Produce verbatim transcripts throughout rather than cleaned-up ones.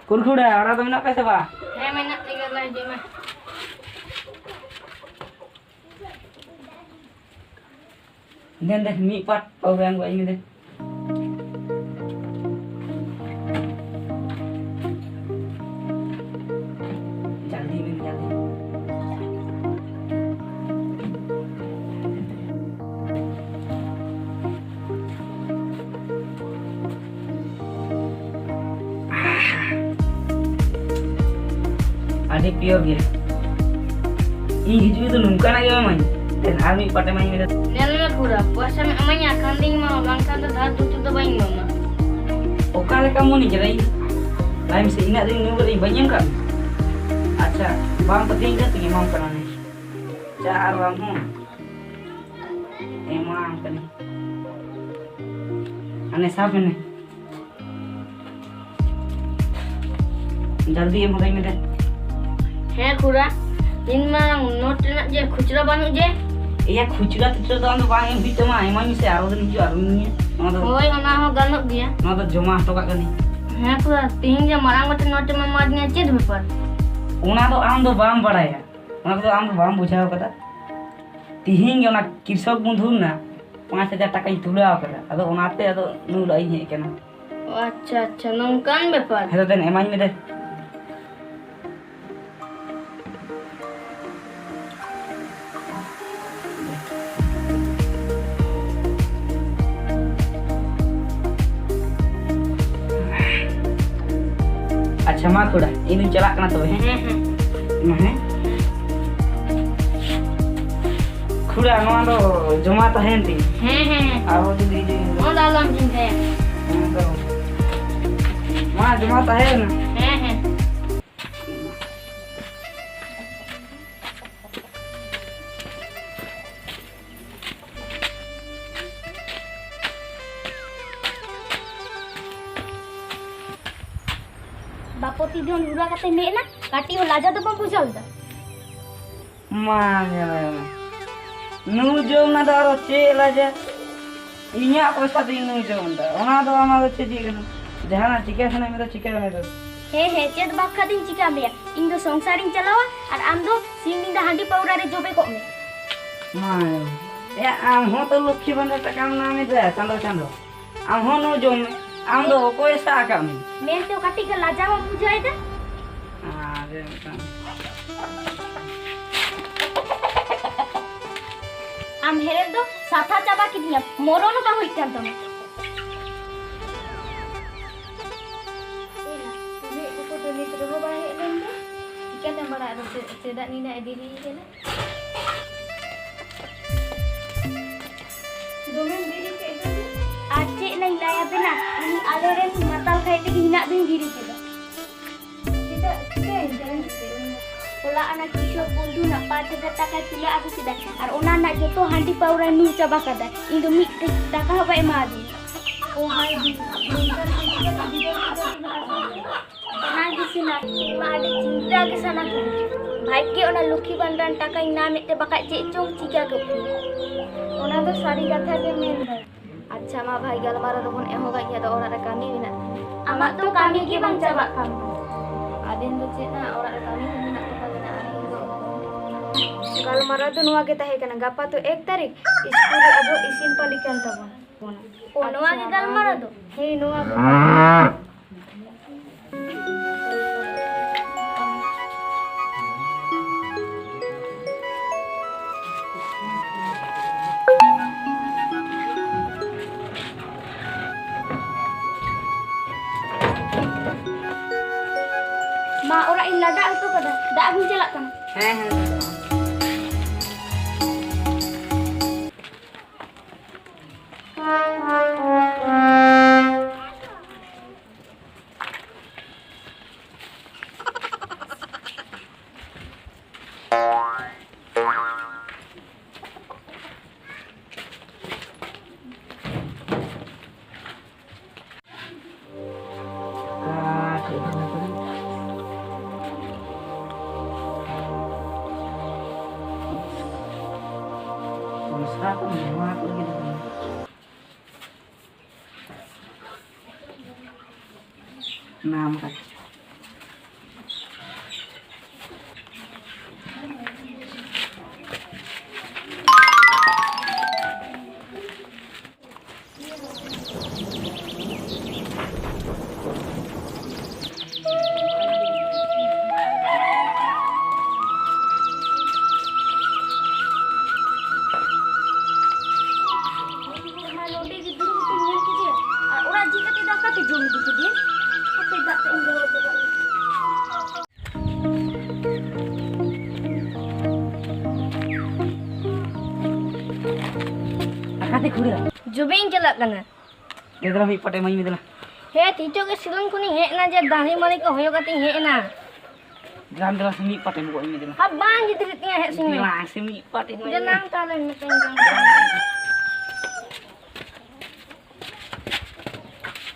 ᱠᱩᱨᱠᱷᱩᱲᱟ, ᱚᱲᱟᱜ ᱫᱚ ᱢᱮᱱᱟᱜ ᱯᱮ ᱥᱮ ᱵᱟᱝ? ᱦᱮᱸ, ᱢᱮᱱᱟᱜ ᱞᱮᱜᱮᱭᱟ, ᱦᱤᱡᱩᱜ ᱢᱮ᱾ ᱫᱮᱱ ᱫᱮᱱ, ᱢᱤᱫ ᱯᱟᱴ ᱯᱨᱳᱜᱨᱟᱢ ᱜᱚᱡ ᱢᱮ ᱫᱮᱱ᱾ ᱡᱟᱞᱫᱤ ᱵᱮᱱ, ᱡᱟᱞᱫᱤ᱾ ᱟᱹᱰᱤ ᱯᱤᱭᱳᱨ ᱜᱮ᱾ ᱤᱧ ᱦᱤᱡᱩᱜ ᱫᱚ ᱱᱚᱝᱠᱟᱱᱟᱜ ᱜᱮ ᱮᱢᱟᱹᱧ᱾ ᱫᱮᱱ ᱟᱨ ᱢᱤᱫ ᱯᱟᱴ ᱮᱢᱟᱹᱧ ᱢᱮ᱾ ᱧᱮᱞ ᱢᱮ ᱠᱷᱩᱲᱟ, ᱯᱚᱭᱥᱟᱢ ᱮᱢᱟᱹᱧᱟ ᱠᱷᱟᱱ ᱫᱚᱧ ᱮᱢᱟᱢᱟ, ᱵᱟᱝᱠᱷᱟᱱ ᱫᱚ ᱫᱷᱟᱨ ᱫᱷᱩᱛᱩᱨ ᱫᱚ ᱵᱟᱹᱧ ᱮᱢᱟᱢᱟ᱾ ᱚᱠᱟ ᱞᱮᱠᱟ ᱢᱚᱱᱮ ᱠᱮᱫᱟ ᱤᱧ? ᱞᱟᱹᱭ ᱢᱮᱥᱮ, ᱤᱱᱟᱹᱜ ᱫᱤᱱ ᱱᱩᱱᱟᱹᱜ ᱤᱧ ᱵᱟᱹᱧ ᱮᱢ ᱠᱟᱜ ᱢᱮᱭᱟ? ᱟᱪᱪᱷᱟ, ᱵᱟᱝ ᱯᱟᱹᱛᱭᱟᱹᱣ ᱠᱟᱛᱮᱧ ᱮᱢᱟᱢ ᱠᱟᱱᱟ ᱱᱤᱧ᱾ ᱪᱟ ᱟᱨ ᱨᱟᱱ ᱦᱚᱸ ᱮᱢᱟᱢ ᱠᱟᱹᱱᱟᱹᱧ᱾ ᱦᱟᱱᱮ ᱥᱟᱵ ᱢᱮ᱾ ᱡᱟᱞᱫᱤ ᱮᱢ ᱦᱚᱫᱟᱹᱧ ᱢᱮ ᱫᱮ᱾ ᱦᱮᱸ ᱠᱷᱩᱲᱟ, ᱤᱧ ᱢᱟ ᱱᱳᱴ ᱨᱮᱱᱟᱜ ᱡᱮ ᱠᱷᱩᱪᱨᱟ ᱵᱟᱹᱱᱩᱜ ᱡᱮ᱾ ᱮᱭᱟ, ᱠᱷᱩᱪᱨᱟ ᱴᱩᱪᱨᱟ ᱫᱚ ᱟᱢ ᱫᱚ ᱵᱟᱝ ᱮᱢ ᱦᱩᱭᱩᱜ ᱛᱟᱢᱟ, ᱮᱢᱟᱹᱧ ᱢᱮᱥᱮ, ᱟᱨᱚ ᱫᱤᱱ ᱦᱤᱡᱩᱜᱼᱟ, ᱟᱨᱚ ᱫᱤᱱ ᱱᱤᱭᱟᱹ᱾ ᱱᱚᱣᱟ ᱫᱚ ᱦᱳᱭ, ᱚᱱᱟ ᱦᱚᱸ ᱜᱟᱱᱚᱜ ᱜᱮᱭᱟ᱾ ᱱᱚᱣᱟ ᱫᱚ ᱡᱚᱢᱟ ᱦᱚᱴᱚ ᱠᱟᱜ ᱠᱟᱹᱱᱟᱹᱧ᱾ ᱦᱮᱸ ᱠᱷᱩᱲᱟ, ᱛᱤᱦᱤᱧ ᱡᱮ ᱢᱟᱨᱟᱝ ᱜᱚᱴᱮᱱ ᱱᱳᱴ ᱮᱢ ᱮᱢᱟᱫᱤᱧᱟ, ᱪᱮᱫ ᱵᱮᱯᱟᱨ? ᱚᱱᱟ ᱫᱚ ᱟᱢ ᱫᱚ ᱵᱟᱢ ᱵᱟᱲᱟᱭᱟ, ᱚᱱᱟ ᱠᱚᱫᱚ ᱟᱢ ᱫᱚ ᱵᱟᱢ ᱵᱩᱡᱷᱟᱹᱣ ᱠᱟᱫᱟ᱾ ᱛᱤᱦᱤᱧ ᱜᱮ ᱚᱱᱟ ᱠᱨᱤᱥᱚᱠ ᱵᱚᱱᱫᱷᱩ ᱨᱮᱱᱟᱜ ᱯᱟᱸᱪ ᱦᱟᱡᱟᱨ ᱴᱟᱠᱟᱧ ᱛᱩᱞᱟᱹᱣ ᱠᱟᱫᱟ, ᱟᱫᱚ ᱚᱱᱟᱛᱮ ᱟᱫᱚ ᱱᱩᱱ ᱞᱟᱜ ᱤᱧ ᱦᱮᱡ ᱠᱟᱱᱟ᱾ ᱚ, ᱟᱪᱪᱷᱟ, ᱟᱪᱪᱷᱟ, ᱱᱚᱝᱠᱟᱱ ᱵᱮᱯᱟᱨ᱾ ᱦᱮᱸ, ᱫᱮᱱ ᱮᱢᱟᱹᱧ ᱢᱮ ᱫᱮ᱾ ᱟᱪᱪᱷᱟ, ᱢᱟ ᱠᱷᱩᱲᱟ, ᱤᱧ ᱫᱩᱧ ᱪᱟᱞᱟᱜ ᱠᱟᱱᱟ ᱛᱚᱵᱮ, ᱦᱮᱸ? ᱦᱮᱸ, ᱦᱮᱸ᱾ ᱢᱟ, ᱦᱮᱸ? ᱠᱷᱩᱲᱟ, ᱱᱚᱣᱟ ᱫᱚ ᱡᱚᱢᱟ ᱛᱟᱦᱮᱸᱭᱮᱱ ᱛᱤᱧ᱾ ᱦᱮᱸ, ᱦᱮᱸ, ᱦᱮᱸ᱾ ᱟᱨᱦᱚᱸ ᱡᱩᱫᱤ ᱦᱤᱡᱩᱜ ᱤᱧ ᱫᱚ᱾ ᱚᱱᱟ ᱫᱚ ᱟᱞᱚᱢ ᱪᱤᱱᱛᱟᱹᱭᱟ᱾ ᱦᱮᱸ ᱛᱚ᱾ ᱢᱟ, ᱡᱚᱢᱟ ᱛᱟᱦᱮᱸᱭᱮᱱᱟ᱾ ᱦᱮᱸ, ᱦᱮᱸ᱾ ᱵᱟᱯᱚᱛᱤ ᱫᱤᱱ ᱦᱩᱨᱟ ᱠᱟᱛᱮ ᱢᱮᱫ ᱮᱱᱟ, ᱠᱟᱹᱴᱤᱡ ᱦᱚᱸ ᱞᱟᱡᱟ ᱫᱚ ᱵᱟᱢ ᱵᱩᱡᱷᱟᱹᱣ ᱞᱮᱫᱟ? ᱢᱟ ᱧᱮᱞ ᱢᱮ, ᱱᱩ ᱡᱚᱢ ᱱᱟ ᱫᱚ ᱟᱨᱚ ᱪᱮᱫ ᱞᱟᱡᱟ? ᱤᱧᱟᱹᱜ ᱯᱚᱭᱥᱟ ᱛᱮᱧ ᱱᱩ ᱡᱚᱢ ᱮᱫᱟ, ᱚᱱᱟ ᱫᱚ ᱟᱢᱟᱜ ᱫᱚ ᱪᱮᱫ ᱪᱮᱫ ᱠᱟᱱᱟ? ᱡᱟᱦᱟᱱᱟᱜ ᱪᱤᱠᱟᱹ ᱥᱟᱱᱟᱭᱮᱫ ᱢᱮ ᱫᱚ ᱪᱤᱠᱟᱹᱭ ᱢᱮ ᱫᱚ᱾ ᱦᱮᱸ, ᱦᱮᱸ, ᱪᱮᱫ ᱵᱟᱠᱷᱟᱱ ᱫᱚᱧ ᱪᱤᱠᱟᱹ ᱢᱮᱭᱟ? ᱤᱧ ᱫᱚ ᱥᱚᱝᱥᱟᱨᱤᱧ ᱪᱟᱞᱟᱣᱟ ᱟᱨ ᱟᱢ ᱫᱚ ᱥᱤᱧ ᱧᱤᱫᱟᱹ ᱦᱟᱺᱰᱤ ᱯᱟᱹᱣᱨᱟᱹ ᱨᱮ ᱡᱚᱵᱮ ᱠᱚᱜ ᱢᱮ᱾ ᱢᱟ, ᱮ, ᱟᱢ ᱦᱚᱸ ᱛᱚ ᱞᱚᱠᱠᱷᱤ ᱵᱷᱟᱱᱰᱟᱨ ᱴᱟᱠᱟᱢ ᱧᱟᱢ ᱮᱫᱟ ᱪᱟᱸᱫᱚ ᱪᱟᱸᱫᱚ᱾ ᱟᱢ ᱦᱚᱸ ᱱᱩ ᱡᱚᱢ ᱢᱮ᱾ ᱟᱢ ᱫᱚ ᱚᱠᱚᱭ ᱥᱟᱵ ᱟᱠᱟᱫ ᱢᱮᱭᱟ? ᱢᱮᱱᱛᱮ ᱠᱟᱹᱴᱤᱡ ᱜᱮ ᱞᱟᱡᱟᱣ ᱵᱟᱢ ᱵᱩᱡᱷᱟᱹᱣ ᱮᱫᱟ? ᱟᱨ ᱢᱤᱫᱴᱟᱝ᱾ ᱟᱢ ᱦᱮᱨᱮᱞ ᱫᱚ ᱥᱟᱯᱷᱟ ᱪᱟᱵᱟ ᱠᱤᱫᱤᱧᱟᱢ, ᱢᱚᱨᱚᱱ ᱦᱚᱸ ᱵᱟᱝ ᱦᱩᱭᱩᱜ ᱠᱟᱱ ᱛᱟᱢᱟ᱾ ᱮᱱᱟ, ᱩᱱᱤ ᱠᱚᱠᱚ ᱫᱚ ᱱᱤᱛ ᱨᱮᱦᱚᱸ ᱵᱟᱭ ᱦᱮᱡ ᱞᱮᱱ ᱫᱚ᱾ ᱪᱤᱠᱟᱹᱛᱮᱢ ᱵᱟᱲᱟᱭ ᱫᱚ ᱪᱮᱫ, ᱪᱮᱫᱟᱜ ᱱᱤᱱᱟᱹᱜ ᱮ ᱫᱮᱨᱤ ᱠᱟᱱᱟ? ᱫᱚᱢᱮᱢ ᱫᱮᱨᱤ ᱠᱮᱫ ᱫᱚ᱾ ᱟᱨ ᱪᱮᱫ ᱞᱟᱹᱭ ᱞᱟᱹᱭᱟᱵᱮᱱᱟ, ᱩᱱᱤ ᱟᱞᱮᱨᱮᱱ ᱢᱟᱛᱟᱞ ᱠᱷᱟᱡ ᱛᱮᱜᱮ ᱦᱤᱱᱟᱹᱜ ᱫᱤᱱ ᱫᱮᱨᱤ ᱠᱮᱫᱟ᱾ ᱪᱮᱫᱟᱜ, ᱪᱤᱠᱟᱹᱭᱮᱱ ᱛᱟᱭᱟ? ᱦᱚᱞᱟ ᱚᱱᱟ ᱠᱤᱥᱳᱨ ᱵᱚᱱᱫᱷᱩ ᱨᱮᱱᱟᱜ ᱯᱟᱸᱪ ᱦᱟᱡᱟᱨ ᱴᱟᱠᱟᱭ ᱛᱩᱞᱟᱹ ᱟᱹᱜᱩ ᱠᱮᱫᱟ ᱟᱨ ᱚᱱᱟ ᱨᱮᱱᱟᱜ ᱡᱚᱛᱚ ᱦᱟᱺᱰᱤ ᱯᱟᱹᱣᱨᱟᱹᱭ ᱧᱩ ᱪᱟᱵᱟ ᱠᱟᱫᱟ᱾ ᱤᱧ ᱫᱚ ᱢᱤᱫ ᱴᱟᱠᱟ ᱦᱚᱸ ᱵᱟᱭ ᱮᱢᱟᱫᱤᱧᱟ᱾ ᱳ ᱦᱟᱭ ᱫᱤ, ᱱᱚᱝᱠᱟᱱ ᱠᱚ ᱪᱤᱠᱟᱹᱛᱮ ᱜᱤᱫᱟᱹᱨ ᱯᱤᱫᱟᱹᱨ ᱠᱚᱵᱚᱱ ᱟᱹᱥᱩᱞ ᱠᱚᱣᱟ? ᱚᱱᱟ ᱜᱮ ᱥᱮ ᱱᱟ, ᱤᱧ ᱢᱟ ᱟᱹᱰᱤ ᱪᱤᱱᱛᱟᱹ ᱜᱮ ᱥᱟᱱᱟ ᱠᱤᱫᱤᱧᱟ᱾ ᱵᱷᱟᱜᱽᱜᱮ ᱚᱱᱟ ᱞᱩᱠᱷᱤ ᱵᱷᱟᱱᱰᱟᱨ ᱴᱟᱠᱟᱧ ᱧᱟᱢᱮᱫ ᱛᱮ, ᱵᱟᱠᱷᱟᱡ ᱪᱮᱫ ᱪᱚᱝ ᱪᱤᱠᱟ ᱠᱚᱜ ᱠᱮᱭᱟ᱾ ᱚᱱᱟ ᱫᱚ ᱥᱟᱹᱨᱤ ᱠᱟᱛᱷᱟ ᱜᱮ ᱢᱮᱱ ᱫᱟᱭ᱾ ᱟᱪᱪᱷᱟ, ᱢᱟ ᱵᱷᱟᱭ, ᱜᱟᱞᱢᱟᱨᱟᱣ ᱫᱚᱵᱚᱱ ᱮᱦᱚᱵᱟ, ᱤᱧᱟᱹᱜ ᱫᱚ ᱚᱲᱟᱜ ᱨᱮ ᱠᱟᱹᱢᱤ ᱢᱮᱱᱟᱜ ᱛᱤᱧᱟ᱾ ᱟᱢᱟᱜ ᱫᱚ ᱠᱟᱹᱢᱤ ᱜᱮ ᱵᱟᱝ ᱪᱟᱵᱟᱜ ᱠᱟᱱ ᱛᱟᱢᱟ᱾ ᱟᱹᱵᱤᱱ ᱫᱚ ᱪᱮᱫ ᱱᱟᱜ ᱚᱲᱟᱜ ᱨᱮ ᱠᱟᱹᱢᱤ ᱦᱚᱸ ᱢᱮᱱᱟᱜ ᱠᱚ ᱛᱟᱵᱤᱱᱟ ᱟᱨ ᱤᱧ ᱫᱚ᱾ ᱜᱟᱞᱢᱟᱨᱟᱣ ᱫᱚ ᱱᱚᱣᱟ ᱜᱮ ᱛᱟᱦᱮᱸ ᱠᱟᱱᱟ, ᱜᱟᱯᱟ ᱫᱚ ᱮᱠ ᱛᱟᱹᱨᱤᱠᱷ, ᱤᱥᱠᱩᱞ ᱨᱮ ᱟᱵᱚ ᱤᱥᱤᱱ ᱯᱟᱹᱞᱤ ᱠᱟᱱ ᱛᱟᱵᱚᱱᱟ᱾ ᱚ, ᱱᱚᱣᱟ ᱜᱮ ᱟᱪᱪᱷᱟ, ᱜᱟᱞᱢᱟᱨᱟᱣ ᱱᱚᱣᱟ ᱫᱚ? ᱜᱮ᱾ ᱦᱮᱸ, ᱱᱚᱣᱟ ᱜᱮ᱾ ᱢᱟ, ᱚᱲᱟᱜ ᱤᱧ ᱞᱟᱜᱟ ᱦᱚᱴᱚ ᱠᱟᱫᱟ, ᱫᱟᱜ ᱟᱹᱜᱩᱧ ᱪᱟᱞᱟᱜ ᱠᱟᱱᱟ᱾ ᱦᱮᱸ, ᱦᱮᱸ᱾ ᱱᱟᱢ ᱠᱟᱛᱮ᱾ ᱱᱚᱰᱮ ᱜᱮ ᱫᱩᱲᱩᱵ ᱠᱟᱛᱮᱧ ᱧᱮᱞ ᱠᱮᱫᱮᱭᱟ ᱟᱨ ᱚᱲᱟᱜ ᱡᱷᱤᱡ ᱠᱟᱛᱮ ᱫᱟᱠᱟ ᱛᱮ ᱡᱚᱢ ᱤᱫᱤ ᱠᱮᱫᱮᱭᱟ᱾ ᱦᱟᱯᱮ ᱫᱟᱜ ᱛᱮ ᱤᱧ ᱞᱚᱦᱚᱫ ᱪᱟᱵᱟᱜ ᱞᱮᱜᱮ᱾ ᱟᱠᱟᱛᱮ ᱠᱷᱩᱲᱟᱹ? ᱡᱚᱵᱮᱧ ᱪᱟᱞᱟᱜ ᱠᱟᱱᱟ᱾ ᱫᱮ ᱫᱮᱞᱟ ᱢᱤᱫ ᱯᱟᱴ ᱮᱢᱟᱹᱧ ᱢᱮ ᱫᱮᱞᱟ᱾ ᱦᱮᱸ, ᱱᱤᱛᱚᱜ ᱜᱮ ᱥᱤᱞᱚᱝ ᱠᱷᱚᱱᱤᱧ ᱦᱮᱡ ᱮᱱᱟ, ᱡᱮ ᱫᱟᱨᱮ ᱢᱟᱨᱮ ᱠᱚ ᱦᱚᱭᱚ ᱠᱟᱛᱮᱧ ᱦᱮᱡ ᱮᱱᱟ᱾ ᱫᱮᱞᱟ ᱫᱮᱞᱟ ᱥᱮ ᱢᱤᱫ ᱯᱟᱴ ᱮᱢ ᱜᱚᱜ ᱟᱹᱧ ᱢᱮ ᱫᱮᱞᱟ᱾ ᱦᱟ, ᱵᱟᱝ ᱡᱩᱛ ᱞᱮᱫ ᱛᱤᱧᱟᱹ ᱦᱮᱡ ᱥᱚᱢᱚᱭ᱾ ᱫᱮᱞᱟ ᱥᱮ ᱢᱤᱫ ᱯᱟᱴ ᱮᱢ ᱫᱮᱞᱟ ᱢᱮ᱾ ᱛᱟᱦᱞᱮ ᱢᱤᱫᱴᱟᱝ ᱜᱟᱱ᱾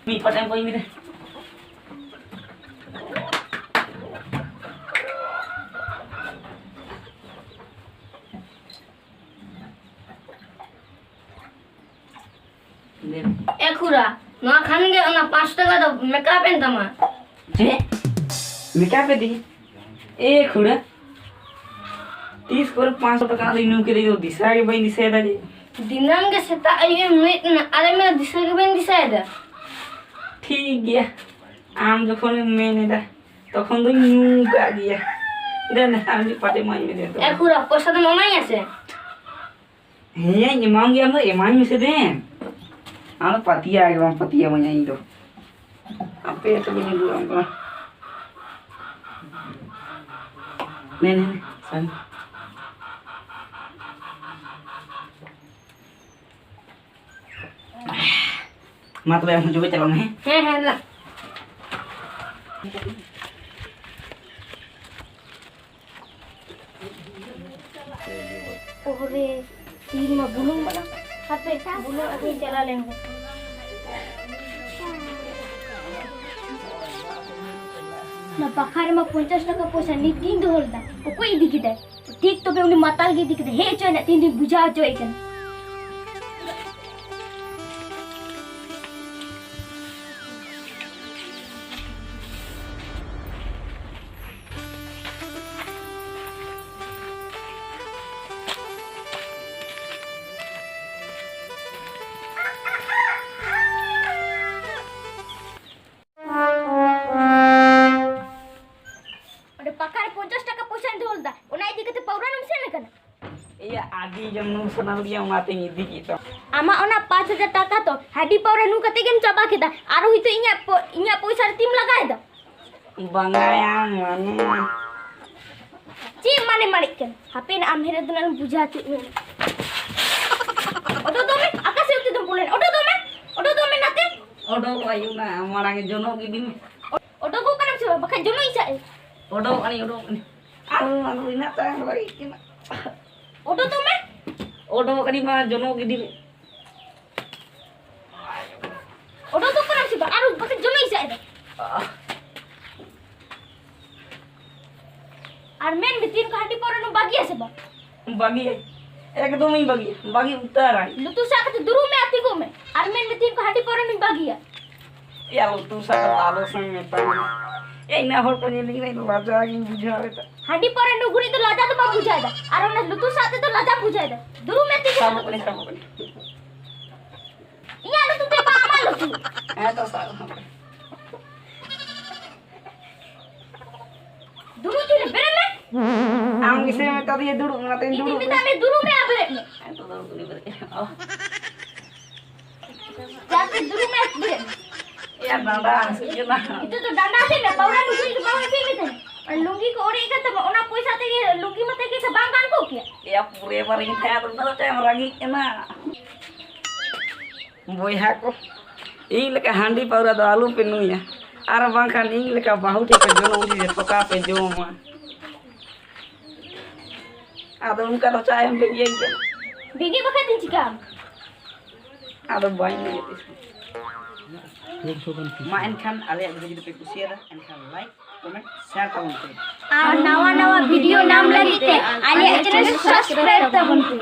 ᱢᱤᱫ ᱯᱟᱴ ᱮᱢ ᱜᱚᱜ ᱟᱹᱧ ᱢᱮ ᱫᱮ᱾ ᱮ ᱠᱷᱩᱲᱟ, ᱱᱚᱣᱟ ᱠᱷᱟᱱ ᱜᱮ ᱚᱱᱟ ᱯᱟᱸᱪ ᱴᱟᱠᱟ ᱫᱚ ᱢᱮᱠᱟᱯ ᱮᱱ ᱛᱟᱢᱟ᱾ ᱪᱮᱫ? ᱢᱮᱠᱟᱯ ᱮᱫᱤᱧ? ᱮ ᱠᱷᱩᱲᱟ, ᱛᱤᱥ ᱠᱚᱨᱮ ᱯᱟᱸᱪᱥᱚ ᱴᱟᱠᱟ ᱫᱚᱧ ᱧᱩ ᱠᱮᱫᱟ, ᱤᱧ ᱫᱚ ᱫᱤᱥᱟᱹ ᱜᱮ ᱵᱟᱹᱧ ᱫᱤᱥᱟᱹᱭᱮᱫᱟ ᱡᱮ᱾ ᱫᱤᱱᱟᱹᱢ ᱜᱮ ᱥᱮᱛᱟᱜ ᱟᱹᱭᱩᱵ ᱮᱢ ᱧᱩᱭᱮᱫ ᱛᱟᱦᱮᱱᱟ, ᱟᱨ ᱮᱢ ᱢᱮᱱᱟ ᱫᱤᱥᱟᱹ ᱜᱮ ᱵᱟᱹᱧ ᱫᱤᱥᱟᱹᱭᱮᱫᱟ᱾ ᱴᱷᱤᱠ ᱜᱮᱭᱟ, ᱟᱢ ᱡᱚᱠᱷᱚᱱᱮᱢ ᱢᱮᱱ ᱮᱫᱟ, ᱛᱚᱠᱷᱚᱱ ᱫᱚᱧ ᱧᱩ ᱠᱟᱜ ᱜᱮᱭᱟ᱾ ᱫᱮᱱ, ᱟᱢ ᱢᱤᱫ ᱯᱟᱴᱮ ᱮᱢᱟᱹᱧ ᱢᱮ ᱫᱮᱱ ᱛᱚᱵᱮ᱾ ᱮ ᱠᱷᱩᱲᱟ, ᱯᱚᱭᱥᱟ ᱫᱚᱢ ᱮᱢᱟᱹᱧᱟ ᱥᱮ? ᱦᱮᱸᱭᱟᱧ ᱮᱢᱟᱢ ᱜᱮᱭᱟ, ᱟᱢ ᱫᱚ ᱮᱢᱟᱹᱧ ᱢᱮᱥᱮ ᱫᱮᱱ᱾ ᱟᱢ ᱫᱚ ᱯᱟᱹᱛᱭᱟᱹᱣ ᱜᱮ ᱵᱟᱢ ᱯᱟᱹᱛᱭᱟᱹᱣᱟᱹᱧᱟ ᱤᱧ ᱫᱚ᱾ ᱟᱯᱮ ᱛᱚᱵᱮᱧ ᱟᱹᱜᱩ ᱟᱢ ᱠᱟᱱᱟ᱾ ᱱᱮ, ᱱᱮ, ᱱᱮ, ᱥᱟᱵ ᱢᱮ᱾ ᱢᱟ ᱛᱚᱵᱮ ᱟᱢ ᱦᱚᱸ ᱡᱚᱵᱮ ᱪᱟᱞᱟᱜ ᱢᱮ, ᱦᱮᱸ? ᱦᱮᱸ, ᱦᱮᱸ, ᱞᱟ᱾ ᱳᱦᱨᱮ, ᱛᱤᱦᱤᱧ ᱢᱟ ᱵᱩᱞᱩᱝ ᱵᱟᱞᱟ᱾ ᱦᱟᱯᱮ, ᱵᱩᱞᱩᱝ ᱟᱹᱜᱩᱧ ᱪᱟᱞᱟᱣ ᱞᱮᱱ ᱜᱮ᱾ ᱚᱱᱟ ᱯᱟᱠᱷᱟ ᱨᱮᱢᱟ ᱯᱚᱧᱪᱟᱥ ᱴᱟᱠᱟ ᱯᱚᱭᱥᱟ ᱱᱤᱛ ᱜᱤᱧ ᱫᱚᱦᱚ ᱞᱮᱫᱟ᱾ ᱚᱠᱚᱭ ᱤᱫᱤ ᱠᱮᱫᱟᱭ? ᱴᱷᱤᱠ ᱛᱚᱵᱮ ᱩᱱᱤ ᱢᱟᱛᱟᱞ ᱜᱮ ᱤᱫᱤ ᱠᱮᱫᱟ᱾ ᱦᱮᱡ ᱦᱚᱪᱚᱭ ᱱᱟᱜ, ᱛᱤᱦᱤᱧ ᱫᱩᱧ ᱵᱩᱡᱷᱟᱹᱣ ᱦᱚᱪᱚᱭᱮ ᱠᱟᱱᱟ᱾ ᱟᱹᱰᱤ ᱡᱚᱢ ᱧᱩ ᱥᱟᱱᱟ ᱞᱮᱫᱤᱧᱟ, ᱚᱱᱟᱛᱮᱧ ᱤᱫᱤ ᱠᱮᱫ ᱛᱟᱢᱟ᱾ ᱟᱢᱟᱜ ᱚᱱᱟ ᱯᱟᱸᱪ ᱦᱟᱡᱟᱨ ᱴᱟᱠᱟ ᱛᱚ ᱦᱟᱺᱰᱤ ᱯᱟᱹᱣᱨᱟᱹ ᱧᱩ ᱠᱟᱛᱮ ᱜᱮᱢ ᱪᱟᱵᱟ ᱠᱮᱫᱟ, ᱟᱨᱚ ᱦᱤᱛᱚᱜ ᱤᱧᱟᱹᱜ ᱯᱚ-, ᱤᱧᱟᱹᱜ ᱯᱚᱭᱥᱟ ᱨᱮ ᱛᱤᱢ ᱞᱟᱜᱟᱭᱮᱫᱟ? ᱵᱟᱝᱟᱭᱟ ᱢᱟᱱᱮ᱾ ᱪᱮᱫ ᱢᱟᱱᱮ ᱢᱟᱱᱮᱜ ᱠᱟᱱᱟ? ᱦᱟᱯᱮ ᱱᱟ ᱟᱢ ᱦᱮᱨᱮ ᱫᱚ ᱱᱟᱜ ᱵᱩᱡᱷᱟᱹᱣ ᱦᱚᱪᱚᱭᱮᱫ ᱢᱮᱭᱟ᱾ ᱚᱰᱚᱠ ᱫᱚ ᱢᱮ, ᱚᱠᱟ ᱥᱮᱫ ᱚᱱᱛᱮ ᱫᱚᱢ ᱵᱚᱞᱚᱭᱮᱱᱟ? ᱚᱰᱚᱠ ᱫᱚ ᱢᱮ, ᱚᱰᱚᱠ ᱫᱚ ᱢᱮ ᱱᱟᱛᱮ᱾ ᱚᱰᱚᱠ ᱟᱭᱩ ᱱᱟ, ᱢᱟᱲᱟᱝ ᱡᱚᱱᱚᱜ ᱜᱤᱰᱤ ᱢᱮ᱾ ᱚᱰᱚᱠᱚᱜ ᱠᱟᱱᱟᱢ ᱥᱮ ᱵᱟᱝ? ᱵᱟᱠᱷᱟᱡ ᱡᱚᱱᱚᱜ ᱤᱧ ᱥᱟᱵ ᱮ᱾ ᱚᱰᱚᱠ ᱟᱹᱱᱤᱧ, ᱚᱰᱚᱠ ᱟᱹᱱᱤᱧ᱾ ᱟᱨ ᱚᱱᱟ ᱫᱚ ᱤᱱᱟᱹᱜ ᱛᱟᱭᱚᱢ ᱨᱮ ᱵᱟᱹᱲᱤᱡ ᱠᱟᱱᱟ᱾ ᱚᱰᱚᱠ ᱫᱚ ᱢᱮ᱾ ᱚᱰᱚᱠ ᱟᱹᱱᱤᱧ ᱢᱟ, ᱡᱚᱱᱚᱜ ᱜᱤᱰᱤ ᱢᱮ᱾ ᱚᱰᱚᱠᱚᱜ ᱠᱟᱱᱟᱢ ᱥᱮ ᱵᱟᱝ? ᱟᱨ ᱵᱟᱠᱷᱟᱡ ᱡᱚᱱᱚᱜ ᱤᱧ ᱥᱟᱵ ᱮ᱾ ᱟᱨ ᱢᱮᱱ ᱢᱮ, ᱛᱤᱱ ᱠᱚ ᱦᱟᱺᱰᱤ ᱯᱟᱹᱣᱨᱟᱹ ᱧᱩ ᱵᱟᱹᱜᱤᱭᱟ ᱥᱮ ᱵᱟᱝ? ᱵᱟᱹᱜᱤᱭᱟᱹᱧ, ᱮᱠᱫᱚᱢᱤᱧ ᱵᱟᱹᱜᱤᱭᱟ, ᱵᱟᱹᱜᱤ ᱩᱛᱟᱹᱨᱟᱹᱧ᱾ ᱞᱩᱛᱩᱨ ᱥᱟᱵ ᱠᱟᱛᱮ ᱫᱩᱲᱩᱵ ᱢᱮ ᱟᱨ ᱛᱤᱸᱜᱩᱜ ᱢᱮ᱾ ᱟᱨ ᱢᱮᱱ ᱢᱮ, ᱛᱤᱱ ᱠᱚ ᱦᱟᱺᱰᱤ ᱯᱟᱹᱣᱨᱟᱹ ᱧᱩ ᱵᱟᱹᱜᱤᱭᱟ? ᱮᱭᱟ, ᱞᱩᱛᱩᱨ ᱥᱟᱵ ᱠᱟᱛᱮ ᱟᱞᱚ ᱥᱮᱢ ᱢᱮᱛᱟᱹᱧᱟ᱾ ᱮ, ᱤᱱᱟᱹ ᱦᱚᱲ ᱠᱚ ᱧᱮᱞᱤᱧ ᱠᱷᱟᱱ ᱞᱟᱡᱟ ᱜᱤᱧ ᱵᱩᱡᱷᱟᱹᱣ ᱮᱫᱟ᱾ ᱦᱟᱺᱰᱤ ᱯᱟᱹᱣᱨᱟᱹ ᱧᱩ ᱜᱷᱩᱲᱤ ᱫᱚ ᱞᱟᱡᱟ ᱫᱚ ᱵᱟᱢ ᱵᱩᱡᱷᱟᱹᱣ ᱮᱫᱟ, ᱟᱨ ᱚᱱᱟ ᱞᱩᱛᱩᱨ ᱥᱟᱵ ᱛᱮᱫᱚ ᱞᱟᱡᱟ ᱵᱩᱡᱷᱟᱹᱣ ᱮᱫᱟ᱾ ᱫᱩᱲᱩᱵ ᱢᱮ, ᱛᱤᱸᱜᱩ ᱥᱟᱵᱚᱜ ᱠᱟᱹᱱᱟᱹᱧ, ᱥᱟᱵᱚᱜ ᱠᱟᱹᱱᱟᱹᱧ᱾ ᱤᱧᱟᱹᱜ ᱞᱩᱛᱩᱨ ᱛᱮ ᱵᱟᱝ, ᱟᱢᱟᱜ ᱞᱩᱛᱩᱨ᱾ ᱦᱮᱸ ᱛᱚ, ᱥᱟᱵ ᱠᱟᱹᱱᱟᱹᱧ᱾ ᱫᱩᱲᱩᱵ ᱛᱷᱤᱨ ᱞᱮ, ᱵᱮᱨᱮᱫ ᱢᱮ᱾ ᱟᱢ ᱜᱮᱥᱮ ᱢᱮᱛᱟ ᱫᱤᱧᱟ ᱫᱩᱲᱩᱵ, ᱚᱱᱟᱛᱮᱧ ᱤᱧ ᱫᱩᱲᱩᱵ ᱢᱮᱛᱟᱜ ᱢᱮ, ᱫᱩᱲᱩᱵ ᱢᱮ ᱟᱨ ᱵᱮᱨᱮᱫ ᱢᱮ᱾ ᱦᱮᱸ ᱛᱚ, ᱫᱩᱲᱩᱵ ᱠᱟᱹᱱᱟᱹᱧ, ᱵᱮᱨᱮᱫ ᱠᱟᱹᱱᱟᱹᱧ᱾ ᱚ᱾ ᱡᱟᱛᱮ ᱫᱩᱲᱩᱵ ᱢᱮ, ᱵᱮᱨᱮᱫ ᱢᱮ᱾ ᱮᱭᱟ, ᱰᱟᱸᱰᱟ ᱦᱟᱹᱥᱩ ᱠᱟᱱᱟ᱾ ᱱᱤᱛᱚᱜ ᱫᱚ ᱰᱟᱸᱰᱟ ᱦᱟᱹᱥᱩᱭᱮᱫ ᱢᱮ, ᱯᱟᱣᱨᱟ ᱞᱩᱜᱽᱲᱤ ᱫᱚ ᱵᱟᱝ ᱦᱟᱹᱥᱩᱭᱮᱫ ᱢᱮ ᱛᱟᱦᱮᱸᱫ? ᱟᱨ ᱞᱩᱝᱜᱤ ᱠᱚ ᱚᱲᱮᱡ ᱟᱠᱟᱱ ᱛᱟᱢᱟ, ᱚᱱᱟ ᱯᱚᱭᱥᱟ ᱛᱮᱜᱮ ᱞᱩᱝᱜᱤ ᱢᱟᱛᱮ ᱜᱮ ᱥᱮ ᱵᱟᱝ ᱜᱟᱱ ᱠᱚᱜ ᱠᱮᱭᱟ? ᱮᱭᱟ, ᱯᱩᱨᱮ ᱵᱟᱨᱤᱧ ᱠᱷᱟᱭᱟ, ᱟᱫᱚ ᱩᱱᱟᱹᱜ ᱫᱚ ᱪᱮᱫ ᱮᱢ ᱨᱟᱹᱜᱤᱜ ᱠᱟᱱᱟ? ᱵᱚᱭᱦᱟ ᱠᱚ, ᱤᱧ ᱞᱮᱠᱟ ᱦᱟᱺᱰᱤ ᱯᱟᱹᱣᱨᱟᱹ ᱫᱚ ᱟᱞᱚ ᱯᱮ ᱧᱩᱭᱟ, ᱟᱨ ᱵᱟᱝᱠᱷᱟᱱ ᱤᱧ ᱞᱮᱠᱟ ᱵᱟᱹᱦᱩ ᱴᱷᱮᱱ ᱯᱮ ᱡᱚᱱᱚᱜ ᱩᱱᱤ ᱡᱚᱛᱚ ᱠᱟ ᱯᱮ ᱡᱚᱢᱟ᱾ ᱟᱫᱚ ᱚᱱᱠᱟ ᱫᱚ ᱪᱟ ᱮᱢ ᱯᱮ ᱤᱭᱟᱹᱧ ᱠᱟᱱᱟ᱾ ᱵᱤᱜᱤ ᱵᱟᱠᱷᱟᱡ ᱫᱚᱧ ᱪᱤᱠᱟᱹᱜᱼᱟ? ᱟᱫᱚ ᱵᱟᱹᱧ ᱞᱟᱹᱭ ᱛᱤᱥ᱾ ᱢᱟ ᱮᱱᱠᱷᱟᱱ ᱟᱞᱮᱭᱟᱜ video ᱡᱩᱫᱤ ᱯᱮ ᱠᱩᱥᱤᱭᱟᱫᱟ, ᱮᱱᱠᱷᱟᱱ like, comment, share ᱛᱟᱵᱚᱱ ᱯᱮ᱾ ᱟᱨ ᱱᱟᱣᱟ ᱱᱟᱣᱟ video ᱧᱟᱢ ᱞᱟᱹᱜᱤᱫ ᱛᱮ ᱟᱞᱮᱭᱟᱜ channel subscribe ᱛᱟᱵᱚᱱ ᱯᱮ᱾